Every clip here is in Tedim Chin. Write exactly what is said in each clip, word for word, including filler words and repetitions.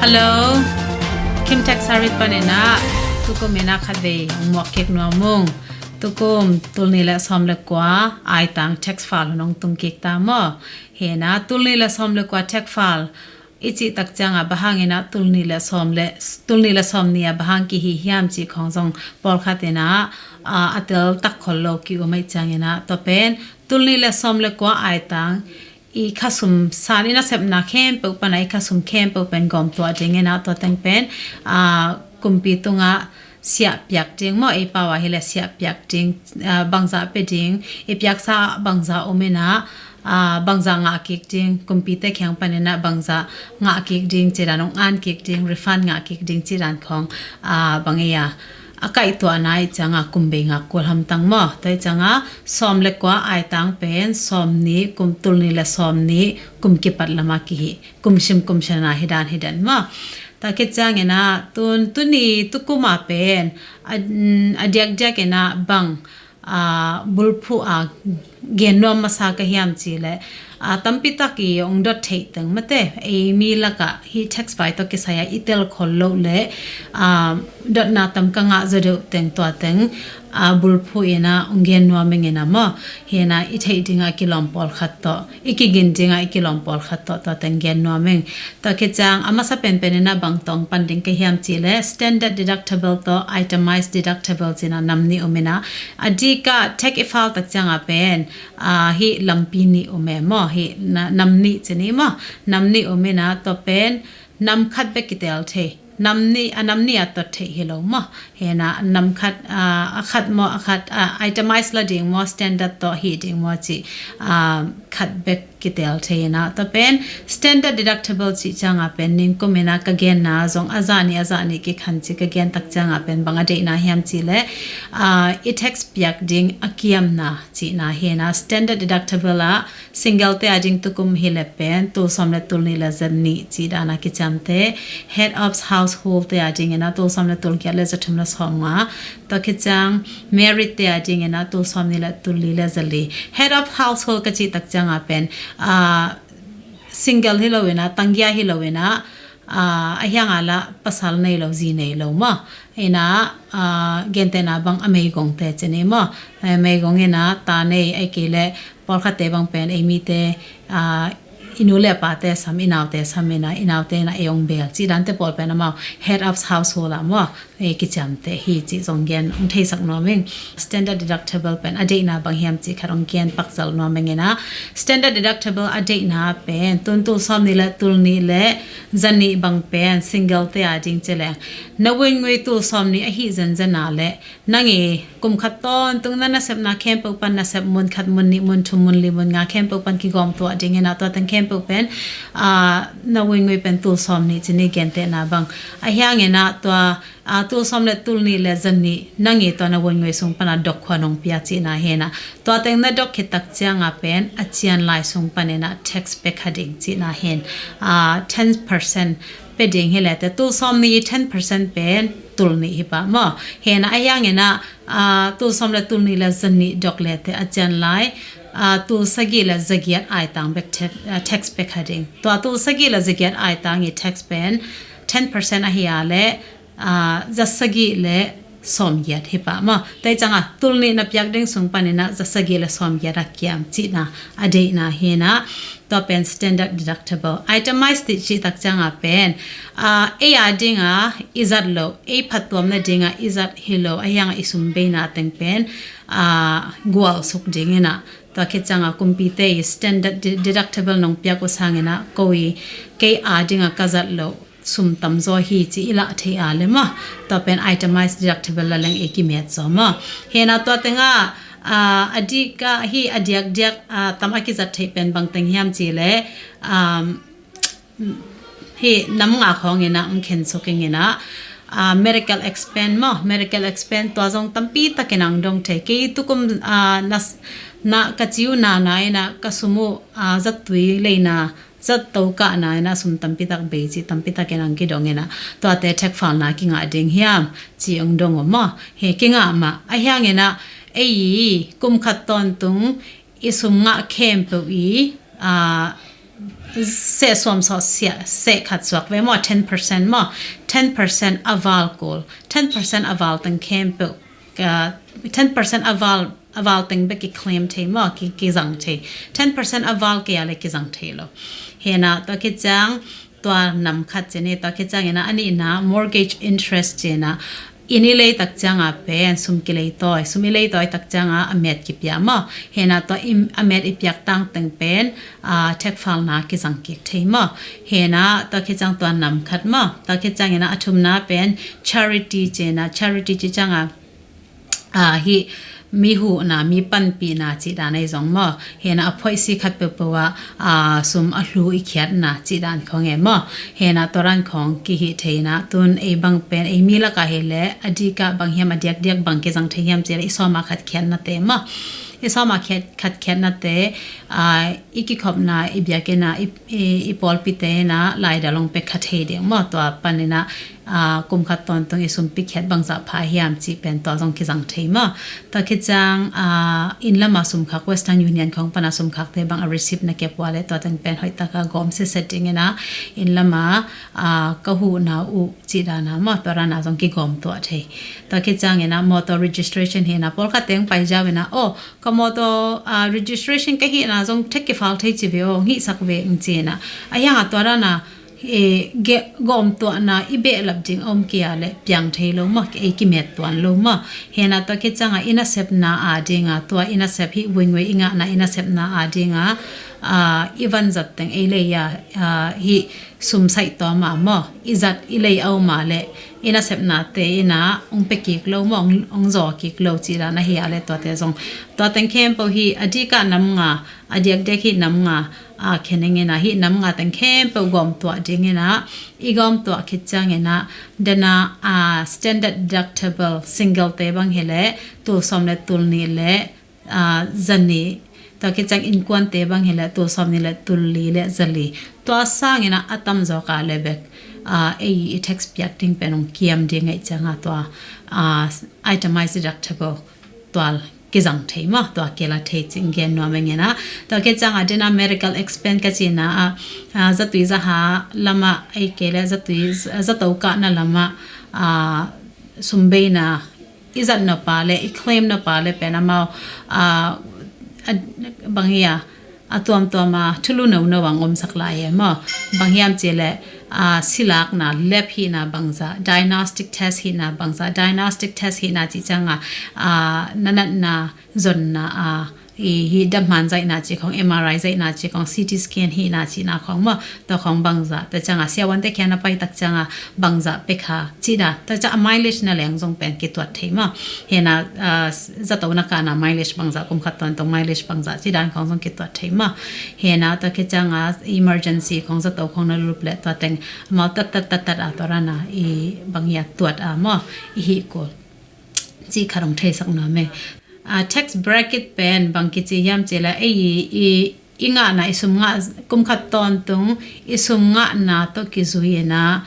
Hello. Kim tax sarit paninah tukum inah khatvei hong muak kik nuam ung. Tukum tulni le sawm le kua aitang tax file hun hong tung kik ta maw? Hinah tulni le sawm le kua tax file i cih tak ciangah bang hang inah tulni le sawm le, tulni le sawm ni ah bang hang kihi hiam cih khawng zong pawlkhat inah a, a tel tak khol lo ki-um ahih cianginah tua pen tulni le sawm le kua aitang i khasum san i nasepna khempeuh pana i khasum khempeuh pen gawmtuah ding inah tua teng pen a, kumpi tungah siah piak ding maw, ei pau ah hileh siah piak ding, a, bangzah pe ding, i piaksa bangzah um inah, a, bangzah ngah kik ding, kumpite kiang paninah bangzah ngah kik ding, cidan hong an kik ding, refund ngah kik ding, cidan khawng, a, bang ei a, a kaihtuahna i ciangah kum bei ngak kul hamtang maw? Tua i ciangah sawm le kua aitang pen sawm ni, kum tulni le sawm ni, kum kipat lamah kihi, kum sim kum siana hi dan hi dan maw? Tua khit cianginah tun tuni tukum ah pen a, a diakdiak inah bang a, bulphuh a gen nuam masa ka hiam cih leh, a, tampi tak i hong dot theih teng mate, ei mi lakah hih tax vai tawh kisai ah i tel khol loh leh, a, dotna tam ka ngah zaw deuh teng tua teng, a, bulphuh inah hong gen nuam ing inah maw? Hinah i theih dingah kilawm pawlkhat tawh, i kigin dingah i kilawm pawlkhat tawh tua teng gen nuam ing. Tua khit ciang a masa penpen inah bang tawh pan ding ka hiam cih leh standard deductible tawh itemized deductible cinah nam nih um inah, a dikah tax i file tak ciangah pen, a, hih lampi nih um e maw? Hih na, nam nih ci ni maw? Nam nih um inah tua pen nam khat bek kitel thei. Nam nih, a nam nih a tot theih hi lo maw? Hinah nam khat, a, a khat maw, a khat, a, itemize la ding maw, standard tawh hih ding maw cih, a, khat bek kitel thei inah. Tua pen standard deductible cih ciangah pen ningkum inah ka genna zong a zah nih, a zah nih kikhan cih ka gen tak ciangah pen bang a deihna hiam cih leh, a, i tax piak ding a kiamna cihna hinah standard deductible ah single te a ding tukum hileh pen tul sawm le tul nih le za nih cih dana kiciamte, head of household te a ding inah tul sawm le tul giat le za thum le sawm nga, tua khit ciang married te a ding inah tul sawm ni le tul li le za li. Head of household ka cih tak ciangah pen, a, single hi lo inah, tanggia hi lo inah, a, a hiangah lah pasal nei lo, zi nei lo maw? Inah, a, gentehna bang a meigong te ci ni maw? A meigong inah ta nei, ahih kei leh pawlkhatte bang pen ei mite, a, i nu le pate sam, i naute sam inah, i naute inah ei hong bel cih dante pawl pen amau head of household ah maw? Ei kiciamte hi cih zong gen hong theisak nuam ing. Standard deductible pen a deihna bang hiam cih khat hong gen pakzal nuam ing inah. Standard deductible a deihna pen tun tul sawm ni le tul nih le za nih bang pen single te a ding ci leng, na wengui tul sawm ni ahi zenzen a leh nang i kum khat tawntung na nasepna khempeuh pan nasep mun khat, mun nih, mun thum, mun li, mun nga khempeuh pan kigawmtuah ding inah tua teng khempeuh pen, a, na wengui pen tul sawm nih ci ni gentehna bang. A hiang inah tua, a, tul sawm le tul nih le za nih nang i tua na wengui sung pana dok khua nong pia cihna hinah. Tua teng na dok khit tak ciangah pen a cian lai sung pan inah tax pe kha ding cihna hin, a, ten percent pe ding hileh te tul sawm nih i ten percent pen tul nih hi pah maw? Hinah a hiang inah, a, tul sawm le tul nih le za nih dok leh te a cian lai, a, tul sagih le za giat aitang bek tax, a, tax pe kha ding. Tua tul sagih le za giat aitang i tax pen ten percent ahi a leh, a, za sagih le sawm giat hi pah maw? Tua i ciangah tul nih na piak ding sung pan inah za sagih le sawm giat a kiam cihna a deihna hinah. Tua pen standard deductible. Itemized cih tak ciangah pen, a, ei a dingah i zat loh, ei phattuamna dingah i zat hi lo a hiangah i sum beina teng pen, a, gual suk ding inah. Tua khit ciangah kumpite i standard de-, deductible nong piak uh sang inah ko i kei a dingah ka zat loh sum tamzaw hi ci i lah thei a leh maw? Tua pen itemized deductible la leng ei kimet zaw maw? Hinah tua tengah, a, a dikah hih a diakdiak, a, tam a kizat theih pen bang teng hiam cih leh, a, hih nam nga khawng inah hong khen suk ing inah, a, medical expense maw? Medical expense tua zong tampi tak inah hong dong thei. Kei tukum, a, na, na ka ci uh nana inah ka sum uh, a, zattui leina, zato kahna inah sum tampi tak bei ci tampi tak inah hong kidong inah. Tuate tax file na kingah ding hiam ci hong dong uh maw? Hi kingah mah. A hiang inah ei kum khat tawntung i sum ngah khempeuh i, a, seh suam sawh sia seh khat suak ve maw, ten percent maw, ten percent a val kul, ten percent a val teng khempeuh, ten percent a val a val teng bek ki claim thei maw, ki kizang thei. Ten percent a val kei a le kizang thei lo. Hena tua khit ciang tua nam khat ci ni, tua khit ciang ina a nihna mortgage interest ci na, inn i lei tak cianga pen sum ki lei tawi, sum i lei tawi tak cianga a met ki pia maw. Hena tua a met i piak tang teng pen a tax file na kizang kik thei maw. Hena tua khit ciang tua nam khat maw. Tua khit ciang ina a thumna pen charity ci na, charity ci cianga a hi mi huhna, mi panpihna cih dan ei zong maw. Hena a phoih si khat peuhpeuh ah a sum a hlu i khiatna cih dan khong e maw. Hena tua dan khong kihi theina tun ei bang pen ei mi laka hi le a dika bang hiam, a diakdiak bang kizang thei hiam ci le i sawma khat khiatna te maw. I sawma khat khiatna te a i kikhopna, i biakina, i pawlpite ina laida long pek khat hei ding maw. Tua panina kum khat tawntung i sumpi khiat bangzah pha hiam cih pen tua zong kizang thei maw. Tua khit ciang inn lama sumkhak, Western Union khong pana sumkhakte bang a receipt na kep ua le tua teng pen hoihtaka gawm sitset dingina inn lama ka huhna uh cih dana maw, tua dana zong kigawm tuah thei. Tua khit ciangina motor registration hina pawlkhat teng pai ziau ina aw ka motor registration ka hihna zong thek kifal thei ci ve aw, hihsak ve ing cina. A hianga tua dana gawm tuahna i behlap ding a om kia le piang thei lo maw, ei kimet tuan lo maw. Hena tua khit cianga i nasepna a dinga, tua i nasep hi wingwe i ngahna i nasepna a dinga i vanzat teng ei leia hi sum saih tawma maw, i zat i lei a uma le i nasepnate ina ong pe kik lo maw, ong zaw kik lo cih dan ahi a le tuate zong, tua teng khempeuh hi a dika nam nga, a diakdiak hi nam nga a kheningina hi nam nga teng khempeuh gawm tuah dingina i gawm tuah khit ciangina dena a standard deductible single te bang hi le tul sawm le tul nih le zani, tua khit ciang innkuante bang hi le tul sawm nih le tul li le zali. Tua sangina a tamzawka le bek ei i tax piak ding pen ong kiam ding ngaih cianga tua itemized deductible tual kizang thei maw, tua kila thei cing gen nuam engina. Tua khit cianga dena medical expense ka cina a zatui zaha lama ei kei le zatui zato kahna lama sumbeina i zat nop a le i claim nop a le pen amau bang hia a tuamtuama thulu nono ang omsak lai e maw. Bang hiam ci le silakna lab hihna bangza, diagnostic test hihna bangza, diagnostic test hihna cih cianga na natna zonna a i hi damhan zaihna ci khong, M R I zaihna ci khong, C T scan hihna cihna khong maw. Tua khong bangza, tua cianga siawante khiana pai tak cianga bangza pekha cih dan, tua cianga mileage na leng zong pen kituat thei maw. Hena zato na kahna mileage bangza, kum khat tawntung mileage bangza cih dan khong zong kituat thei maw. Hena tua khit cianga emergency khong zato khong na lup le tua teng amau tat tat tat tat a tua dana i bang hia tuat a maw, i hih kul cih khat ong theisak nuam e. Tax bracket pen bang kici hiam ci le ei i i ngahna i sum ngah, kum khat tawntung i sum ngahna tawh kizui ina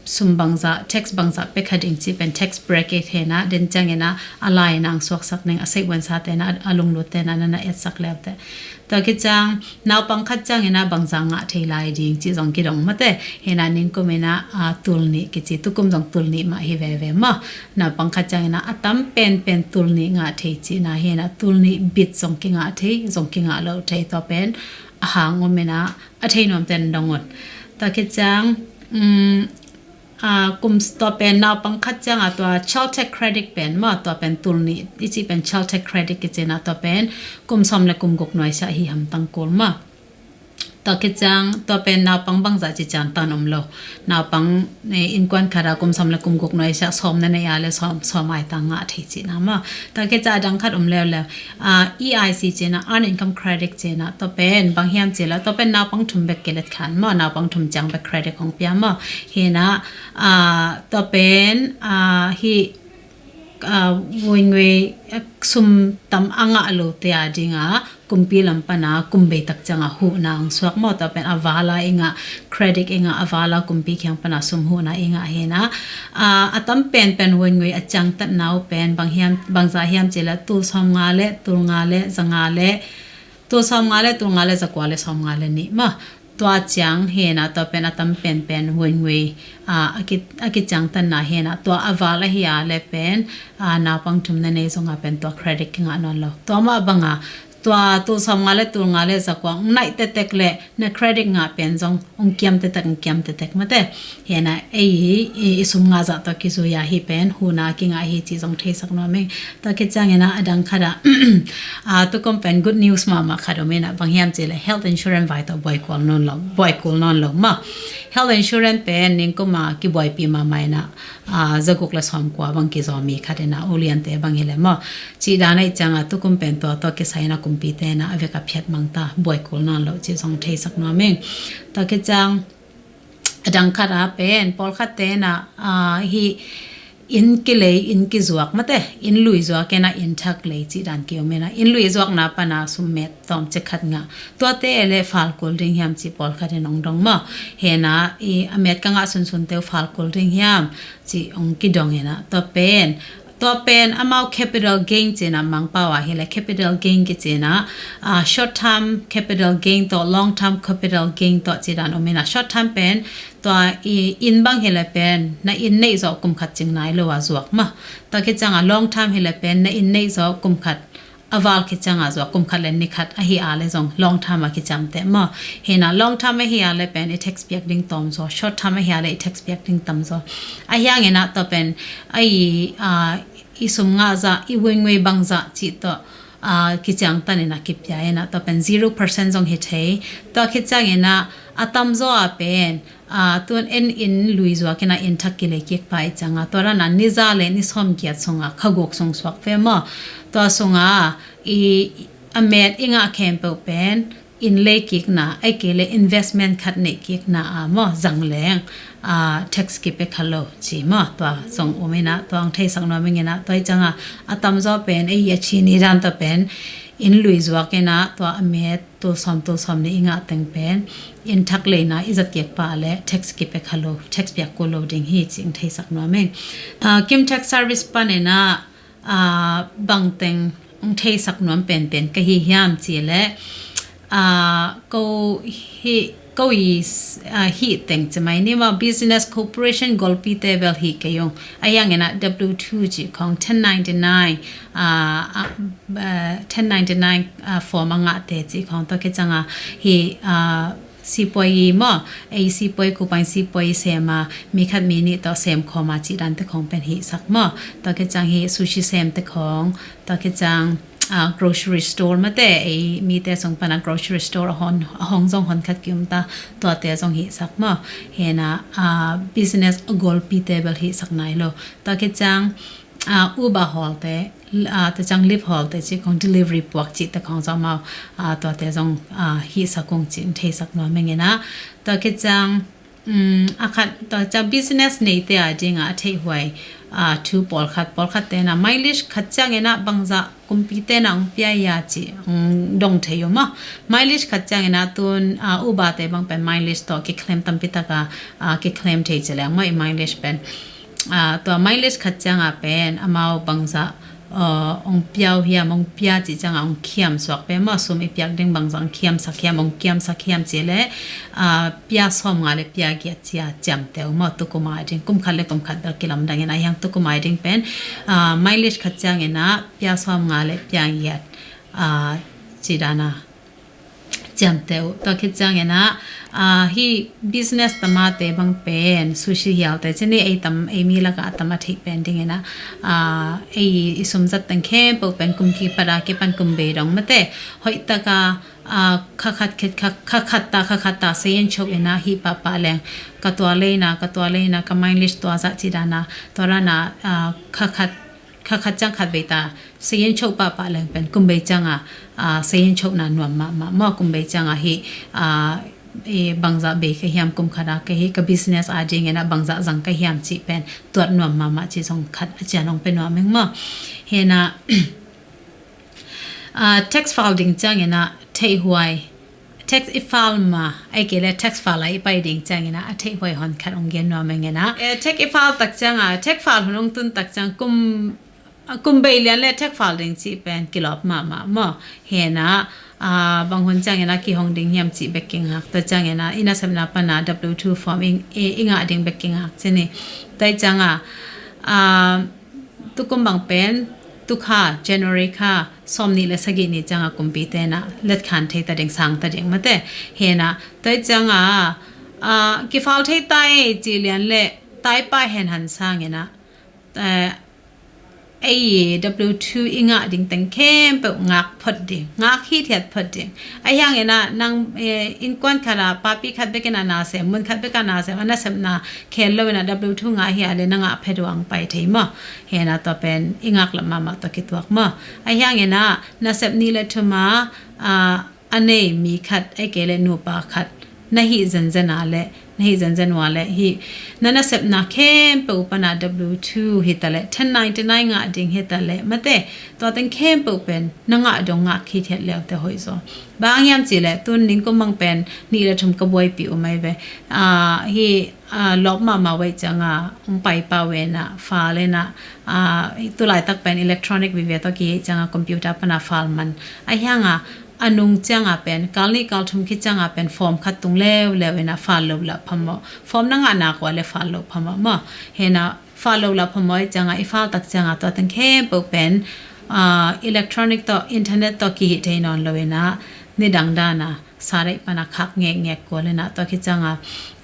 sum bangza, tax bangza pekha ding cih pen tax bracket hena, den ciangina a lai ina ang suaksak ning a seihbuansate na a lunglutte na na etsak leute. Tua khit ciang naupang khat ciangina bangza ngah thei lai ding cih zong kidong mate. Hena ningkumina tul nih kici, tukum zong tul nih mah hi veve maw. Naupang khat ciangina a tam penpen tul nih ngah thei cihna hena, tul nih bit zong kingah thei, zong kingah lo thei, tua pen a hang omina a thei nuamten dong un. Tua khit ciang kum tua pen naupang khat cianga tua child tax credit pen maw, tua pen tul nih i cih pen child tax credit kicina tua pen kum sawm le kum guk nuaisiah hi hamtang kul maw. Tua khit ciang tua pen naupang bangza ci cian tan om lo. Naupang innkuan khata kum sawm le kum guk nuaisiah sawm na nei a le sawm, sawm ai tang ngah thei cihna maw. Tua khit ciang a dang khat om leuleu. E I C cihna, earned income credit cihna, tua pen bang hiam ci le tua pen naupang thum bek kilet khan maw, naupang thum ciang bek credit hong pia maw. Hena tua pen hi wingwe sum tam a ngah lote a dinga kumpi lam pana kum bei tak cianga huhna ang suak maw. Tua pen a vala i ngah, credit i ngah, a vala kumpi khiang pana sum huhna i ngah hena. A tam penpen wingwe a ciangtatna uh pen bang hiam, bangza hiam ci le tul sawm nga le tul nga le za nga le tul sawmnga le tul nga le zakua le sawmnga le nih maw. Tua ciang hi na, tua pen a tam penpen win wei a kiciangtanna hi na, tua a val ahi a le pen naupang thum na nei zonga pen tua credit kingah nawn lo. Tua mah banga tua tul sawmnga le tul nga le zakua naih tetek le na credit ngah pen zong ong kiam tetek, ong kiam tetek mate. Hi na, ei i sum ngah zah tawh kizui a hi pen huna kingah hi ci zong theisak nuam ing. Tua kiciangin a dang khat a tukum pen good news mahmah khat om in a, bang hiam ci le health insurance vai tawh buai kul nawn lo, buai kul nawn lo maw. Health insurance pen ningkum a kibuaipi mahmah in a, zaguk le sawmkua bang kizawm mi khat in a, uliante bang hi le maw. Cih dan a i ciang a tukum pen tua tawh kisai in a kumpite in a a vek a phiat mang ta, buai kul nawn lo ci zong theisak nuam ing. Tua kiciang a dang khat a pen pawlkhatte in a hi inn kilei, inn kizuak mate, inn lui zuak in a inn thak lei cih dan kiom in a, inn lui zuakna pan a sum met tawm cik khat ngah. Tuate le fal kul ding hiam ci pawlkhat in ong dong maw. Hi na, i a met ka ngah sunsunte uh fal kul ding hiam ci ong kidong in a, tua pen tua pen amau capital gain ci in a, Mangpau a hi le capital gain kici in a, short term capital gain tawh long term capital gain tawh cih dan om in a, short term pen tua i inn bang hi le pen na inn neih zawh kum khat cing nai lo a zuak maw. Tua kiciang a long term hi le pen na inn neih zawh kum khat a val kiciang a zuak, kum khat le ni khat ahi a le zong long term a kiciamteh maw. Hi na, long term ahi a le pen i tax piak ding tawm zaw, short term ahi a le i tax piak ding tam zaw. Ahi hangin a tua pen a i i sum ngah zah, i win wei bang zah cih tawh kiciangtan in a kipia in a, tua pen zero percent zong hi thei. Tua kiciangin a a tam zaw a pen tun en inn lui zuak in a inn thak kilei kik pa i ciang a, tua dan a ni za le ni sawmgiat sung a kha guk sung suak ve maw. Tua sung a i a met i ngah khempeuh pen inn lei kikna, ahih kei le investment khat neih kikna a maw, zang leng tax kipe kha lo ci maw. Tua zong om in a, tua ong theisak nuam ing in a, tua i ciang a a tam zaw pen ei a chini dan tua pen inn lui zuak in a, tua a met tul sawm, tul sawm nih i ngah teng pen inn thak leina i zat kik pa le tax kipe kha lo, tax piak kul lo ding hi ci ong theisak nuam ing. Kim Tax Service pan in a bang teng ong theisak nuam penpen ka hi hiam ci le, ko hi, ko i hih teng ci mai ni maw, business corporation golpite bel hi kei ung. Ahi hangin a W two ci khong, ten ninety nine, ten ninety nine form a ngahte ci khong, tua kiciang a hi sipuai i maw, ei sipuai kupain sipuai i sem a, mi khat mi nih tawh sem khawm a cih dante khong pen hihsak maw. Tua kiciang hi sushi semte khong, tua kiciang grocery store mate, ei mite sung pan a grocery store a hong zong hon khat kium ta, tuate zong hihsak maw. Hi na, business a golpite bel hihsak nai lo. Tua kiciang Uber hawlte, tua ciang Lyft hawlte cih khong, delivery puak cihte khong zong amau tuate zong hihsak ung cih ong theisak nuam ing in a. Tua kiciang a khat, tua ciang business neite a ding a a theihhuai thu pawlkhat, pawlkhatte in a mileage khat ciangin a bangzah kumpite in a ong pia ia cih ong dong thei uh maw. Mileage khat ciangin a tun Uber-te bang pen mileage tawh kiclaim tampi tak a kiclaim thei ci leng maw, i mileage pen tua mileage khat ciang a pen amau bangzah ong pia uh hiam, ong pia cih ciang a ong khiam suak pen maw, sum i piak ding bangzah ong khiamsak hiam, ong kiamsak hiam ci le pia sawmnga le pia giat ci a ciamteh uh maw, tukum a ding, kum khat le kum khat bel kilamdang in a, ahi hang tukum a ding pen mileage khat ciangin a pia sawmnga le pia giat cih dan a ciamteh uh. Tua khit ciangin a hi business tamate bang pen sushi hialte ci ni, ei tam, ei mi lak a a tam a theih pen ding in a, ei i sum zat teng khempeuh pen kum kipat a kipan kum bei dong mate, hoih tak a kha khat, kha khat ta, kha khat ta seiin choh in a hih pahpah leng ka tua leina, ka tua leina, ka mileage tua zah cih dan a, tua dan a kha khat, kha khat ciang khat bei ta seiin choh pahpah leng pen kum bei ciang a seiin chohna nuam mahmah maw, kum bei ciang a hih bangzah bei ka hiam kum khat a, ka hih ka business a ding in a bangzah zang ka hiam cih pen tuat nuam mahmah cih zong khat a cian ong pe nuam ing maw. Hi na, tax file ding ciangin a theihhuai, tax i file ma, ahih kei le tax file a i pai ding ciangin a a theihhuai hon khat ong gen nuam ing in a. Tax i file tak ciang a, tax file hun ong tun tak ciang kum, kum bei lian le tax file ding cih pen kilawp mahmah maw. Hi na, Aa, bang hun ciangin a kihong ding hiam cih bek kingak. Tua ciangin a i nasepna pana W two form i, i, i ngah ding bek kingak ci ni. Tua ciangin a, aa, tukum bang pen, tukha, January kha, sawm nih le sagih ni ciangin a kumpite na, letkhan thei ta ding, sang ta ding mate. Hena, tua ciangin a, aa, kifal thei ta e ci lian le, taipa hen han sangin a, eh, ei W two i ngah ding teng khempeuh ngak phot ding, ngak hithiat phot ding. Ahi hangin a nang, eh, innkuan khat a papi khat bekin a nasem, mun khat bek a nasem, a nasepna khel loin a W two ngah hi a le na ngah phet uh ang pai thei maw. Hena tua pen i ngak lam mahmah tua kituak maw. Ahi hangin a nasep nih le thum a, a, a nei mi khat, ei kei le nupa khat na hih zenzen a le, na hih zenzen uh a le, hih na nasepna khempeuh pana W two hi ta le, ten ninety-nine ngah ding hi ta le mate, tua teng khempeuh pen na ngah dong ngah khithiat leute hoih zaw. Bang hiam ci le, tun ningkum bang pen nih le thum ka buaipih uh mai ve. Aa, hih, aa, lawp mahmah uh ei ciangin a, ong pai pah uh ena, fal ena, aa, tulaitak pen electronic vive tawh kihi ciangin a computer pana fal man. Ahi hangin a, a nung ciangin a pen, kal nih kal thum khit ciangin a pen form khat tung leuleu ena fal lo lah phamawh. Form na ngah nak uh a le fal lo phamawh maw. Hena fal lo lah phamawh ei ciangin a i fal tak ciangin a tua teng khempeuh pen, aa, electronic tawh, internet tawh kihih thei nawn lo ena, nidang dan a, sadeih pana khak ngekngek kul ena, tua khit ciangin a,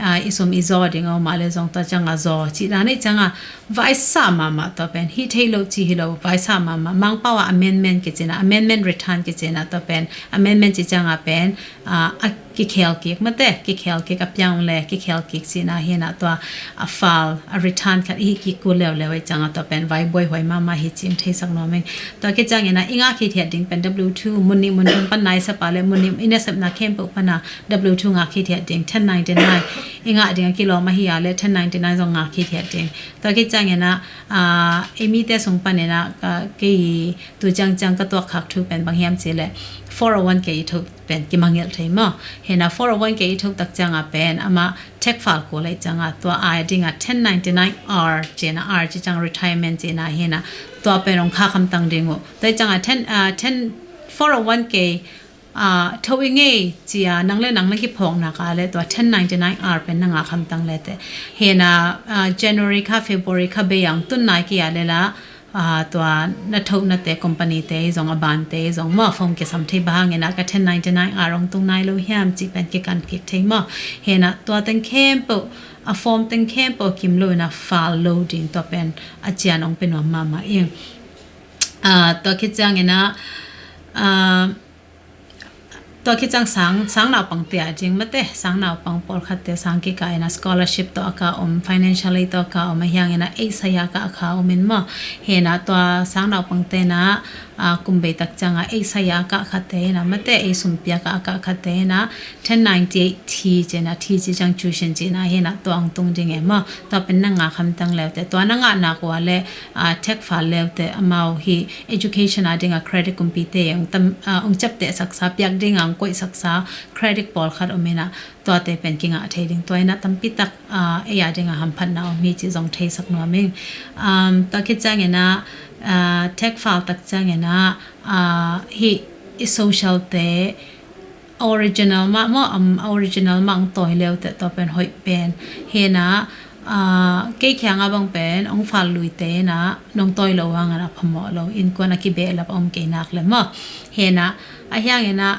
aa, i sum i zaw ding a om a le zong tua ciangin a zaw cih dan ei ciangin a, vaisa mahmah tua pen, hih thei lo ci hi lo, vaisa mahmah, Mangpau a amendment kici na, amendment return kici na tua pen, amendment ci ciangin a pen, aa, a kikhel kik mate, kikhel kik a piang le, kikhel kik ci na hena tua a fal, a return khat i hih kik kul leuleu ei ciangin a tua pen, vai buaihuai mahmah hi cih theisak nuam ing. Tua khit ciangin a i ngah khithiat ding pen W two, mun nih mun thum pan nasep a le, mun nih i nasepna khempeuh pana W two ngah khithiat ding, ten ninety-nine i ngah ding a kilawm ahi a le, ten ninety-nine zong ngah khithiat ding. Tua khit ciangin a, aa, ei mite sung panin a, ka, kei tu ciangciang ka tuak khak thu pen bang hiam ci le, four oh one K i tho pen kimangngilh thei maw. Hena four oh one K i tho tak ciangin a pen, amah tax fal kul ei ciangin a, tua a ding a ten ninety-nine R ci na, R ci ciang retirement ci na hena, tua pen ong khak hamtang ding uh. Tua ciangin a ten, aa, ten, four oh one K aa, tho i ngei ci a, nang le nang na kiphawk nak a le tua ten ninety-nine R pen na ngah hamtang le te. Hena, aa, January kha, February kha bei ang tun nai kei a le la, aa, tua na tho na te company te zong, a ban te zong maw, form kisam thei, bang hangin a ka ten ninety-nine R ong tung nai lo hiam cih pen kikan kik thei maw. Hena tua teng khempeuh, a form teng khempeuh kim lo ena fal lo ding tua pen a cian ong pe nuam mahmah ing. Aa, tua khit ciangin a, aa, tua khit ciang sang, sang naupangte a ding mate, sang naupang pawlkhatte sang kikah ena scholarship tawh a kah om, financial aid tawh a kah om, ahi hangin a ei sai a kah a kah om in maw. Hena tua sang naupangte na, aa, kum bei tak ciangin a ei sai a kah khatte ena mate, ei sum piak a kah khatte ena, ten ninety-eight T ci na, T ci ciang tuition ci na hena tua ong tung ding e maw. Tua pen na ngah hamtang leute, tua na ngah nak uh a le, aa, tax fal leute, amau hih education a ding a credit kumpite ong tam, aa, ong ciapteh saksa, piak ding a ong koih saksa credit pawlkhat om ena, tuate pen kingah thei ding. Tua ena tampi tak, aa, ei a ding a hamphatna om hi cih zong theisak nuam ing. Um, tua khit ciangin a, aa, tax fal tak ciangin a, aa, hih i social te, original mah maw, um, original mah ong tawi leute tua pen hoih pen. Hena, aa, kei kiang a bang pen ong fal luite na nong tawi lo hangin a phamawh lo, innkuan a kibehlap a om kei nak le maw. Hena, ahi hangin a,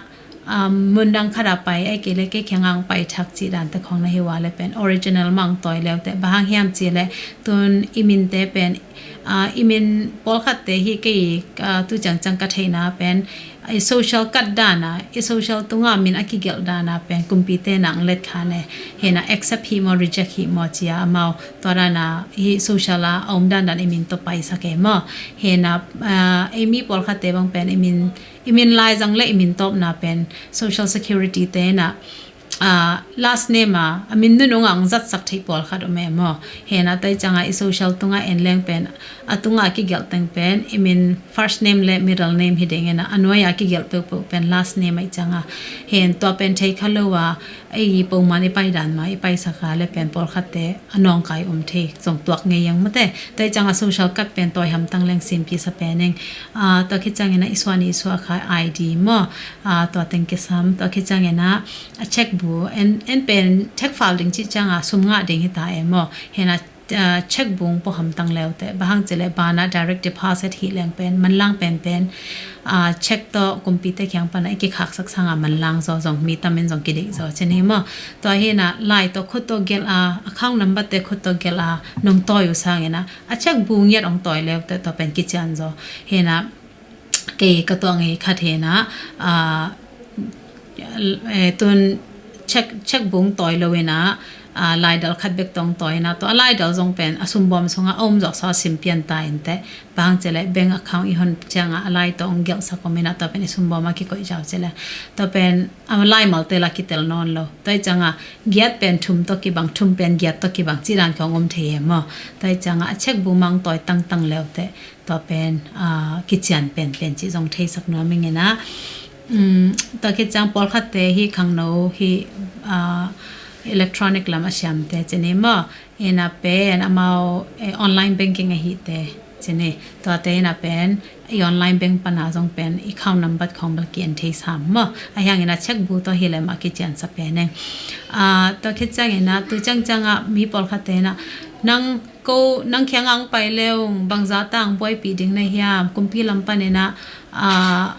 um, mun dang khat a pai, ei kei le kei kiang a ong pai thak cih dan te khong na hi uh a le pen original mah ong tawi leute, bang hang hiam ci le, tun i minte pen, aa, i min pawlkhatte hi kei, aa, tu ciangciang ka theihna pen, i social card dan a, i social tunga min a kigelh dan a pen kumpite na ong let kha ne. Hena accept hi maw, reject hi maw ci a, amau tua dan a hih social a a om dandan i min tawh paisak e maw. Hena, aa, ei mi pawlkhatte bang pen i min, i min lai zang le i min tawpna pen social security te na Ah, last name a, a min nunung a hong zatsak thei pawlkhat om e maw. Hena tua ciangah i social tungah en leng pen, a tungah a kigelh teng pen i min first name le middle name hi ding ena, a nuai a kigelh peuhpeuh pen last name ahi ciangah. Hen tua pen thei kha lo a, ei i pawlman i paidan mah i paisak a le pen pawlkhatte a nawngkai om thei zong tuak ngei ang mate. Tua ciangah social card pen tawi hamtang leng simpisa pen eng. Ah, tua khit ciangin a i suah ni i suah kha I D maw. Ah, tua teng kisam, tua khit ciangin a, a cheque bu, en, en pen cheque file ding cih ciangah sum ngah ding hi ta e maw. Hena, ah, cheque bu pawh hamtang leute. Bang hang cih leh banah direct deposit hi leng pen, manlang penpen, ah, cheque tawh kumpite kiang pana i kikhaksak sangah manlang zaw zong, mi tamin zong kideih zaw cih ni maw. Tua hena, lai tawh khut tawh gelh a, account number te khut tawh gelh a, nong tawi uh sangin a, a cheque bu ngiat hong tawi leute, tua pen kician zaw. Hena, kei ka tuah ngei khat hena, ah, eh, tun cheque, cheque bu tawi lo ena, ah, laidal khat bek tawh tawi ena, tua a laidal zong pen a sumbawm sungah a om zawk sa sim pian ta inteh. Bang hang cih leh bank account i hon ciangah a lai tawh hong gelhsak om ena, tua pen i sumbawm a kikoih zaw cih leh. Tua pen a laimalte la kitel nawn lo. Tua ciangah giat pen thum tawh kibang, thum pen giat tawh kibang, cih dan khawng om thei e maw. Tua ciangah a cheque bu mang tawi tangtang leute. Tua pen, ah, kician penpen cih zong theisak nuam ing ena. Um, tua khit ciang pawlkhatte hih khangno hih, ah, electronic lam a siamte cih ni maw. Ena pen amau, eh, online banking ahite cih ni. Tuate ena pen i online bank pana zong pen account number khawng bel ki-en thei sam maw. A hiang ena cheque bu tawh hi leh mah kician sa pen eng. Ah, tua khit ciang ena tu ciangciangah mi pawlkhatte ena nang ko, nang kiangah hong pai le ung, bangzah tang buaipih ding na hiam, kumpi lam pan ena, ah,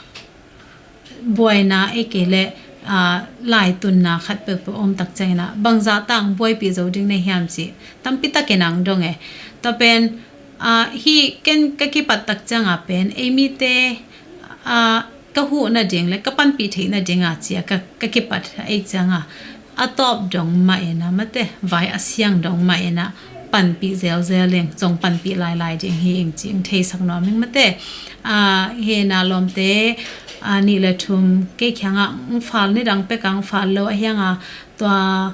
buaina ei kei leh, ah, laitunna khat peuhpeuh om tak ciang ena, bangzah tang buaipih zo ding na hiam cih tampi takin ang dong e. Tua pen, ah, hih ken ka kipat tak ciangah pen, ei mite, ah, ka huh nading le ka panpih theih nadinga cia ka, ka kipat ahih cianga a tawp dong mah ena mate, vai a siang dong mah ena panpih zelzel ing, zong panpih lailai ding hi ing ci ing theisak nuam ing mate. Ah, hena lawmte, ah, nih le thum kei kiangah ong fal, nidang pek a ong fal lo a hianga tua,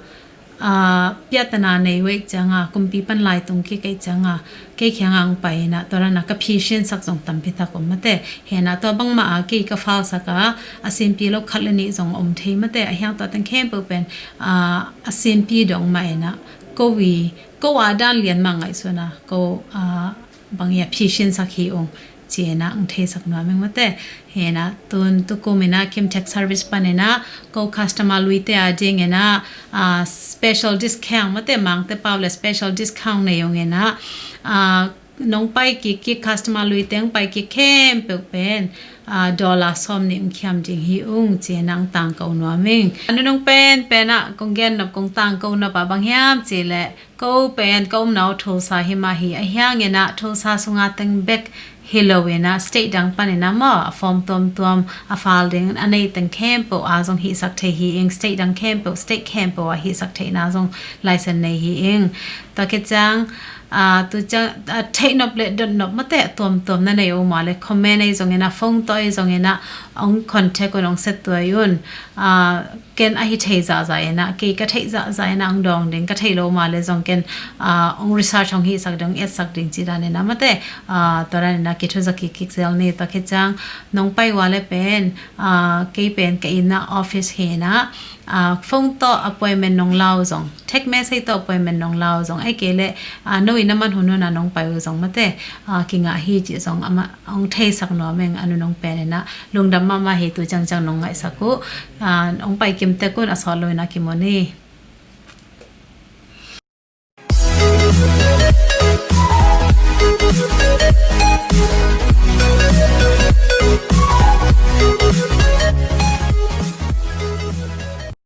ah, piatana nei uh ahih cianga, kumpi pan laitung kik ahih cianga, kei kiangah ong pai ena, tua dana ka phisinsak zong tampi tak om mate. Hena tua bangmah a kei ka falsak a, a sinpi lo khat le nih zong om thei mate. A hiang tua teng khempeuh pen, ah, a sinpi dong mah ena, ko i, ko a dan lian mah ngaihsun a, ko, ah, bang ia phisinsak hi ung. Ci ena ong theisak nuam ing mate. Hena tun tukum ena Kim Tech Service pan ena ko customer luite a ding ena, ah, special discount mate, Mangte pau le special discount nei ung ena, ah, nong pai kik kik customer luite ong pai kik khempeuh pen, ah, dollar sawm nih ong khiam ding hi ung ci ena ong tangko nuam ing. A nunung penpen ah kong gen nop, kong tangko nop a bang hiam cih leh, ko pen ka omna uh Tulsa hi mah hi, a hiang ena Tulsa sunga teng bek hi lo ena state dang pan ena maw, a form tuamtuam a fal ding a nei teng khempeuh a zong hihsak thei hi ing, state dang khempeuh, state khempeuh a hihsak theihna zong license nei hi ing. Tua khit ciang, ah, tu ciang, ah, theih nop le dot nop mate a tuamtuam na nei uh mah le comment ei zong ena, phone tawh ei zong ena, ong contact un, ong set tuai un. Ah, ken ahi thei zahzah ena, kei ka theih zahzah ena ong dawng ding, ka theih lo mah le zong ken, ah, ong research ong hihsak ding, ong etsak ding ci dan ena mate, ah, tua dan ena kithuza kik kik zel ni. Tua khit ciang nong pai ua le pen, ah, kei pen ka inn ah office hi ena, ah, phone tawh appointment nong la uh zong, text message tawh appointment nong la uh zong, ahih kei leh, ah, no inn a man hun hun a nong pai uh zong mate, ah, kingah hi cih zong amah ong theisak nuam ing. A nunung pen ena lungdam mahmah hi, tu ciangciang nong ngaihsak uh. Ah, ong pai kim tek un, a sawt lo ena kimu ni.